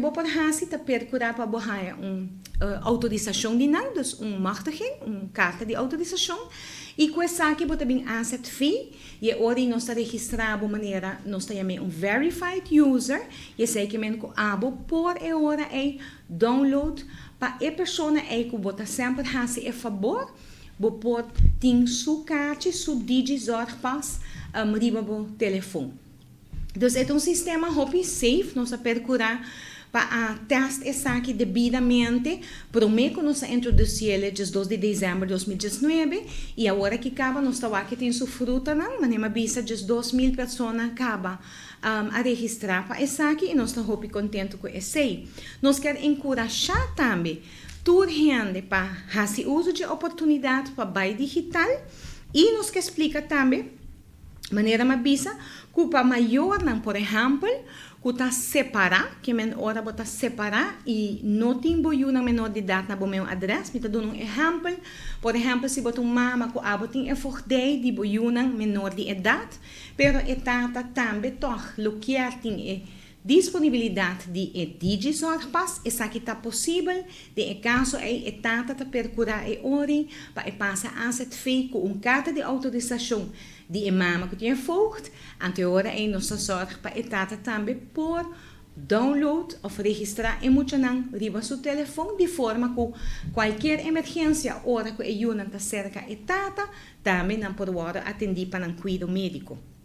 Bo por hasi ta perkurá pa bo haña un outorisashon di nan, dus un machtiging, un karta di outorisashon, i ku esaki bo ta bin AZV i e ora ei nos ta registrá bo manera nos ta yam'é un verified user i esei ke men ku abo por e ora ei download pa e persona ei ku bo ta semper hasi e fabor, bo por tin su kachi, su DigiZorgpas riba bo telefon. Dus e ta un sistema hopi safe, nos a percura pa a test esaki debidamente prome cu nos a introduciele 12 di december 2019 y awor aki caba nos ta wak ke tin su frutanan, manera mi a bisa 12.000 persona caba a registra pa esaki y nos ta hopi contento cu esey. Nos kier encurasha tambe tur hende pa haci uso dje oportunidad pa bay digital y nos kier splica tambe, Manera mi a bisa ku pa mayornan, por ehèmpel, ku ta separá, ke men ora bo ta separá i no tin bo yunan menor di edat na bo meun adrès, mi ta duna un ehèmpel, por ehèmpel si bo ta un mama ku abo tin e voogdij di bo yunan menor di edat, pero e tata tambe tòg lo kier tin e Disponibilidat di e DigiZorgpas, esaki ta posibel, den e kaso ei e tata ta perkurá e ori pa e pasa AZV ku un karta di outorisashon di e mama ku tin e voogd, anto e ora ei nos ta sòrg pa e tata tambe por download òf registrá e muchanan riba su telefon di forma ku kualkier emergensia ora ku e yunan ta serka e tata tambe nan por wòrdu atendí pa nan kuido médiko.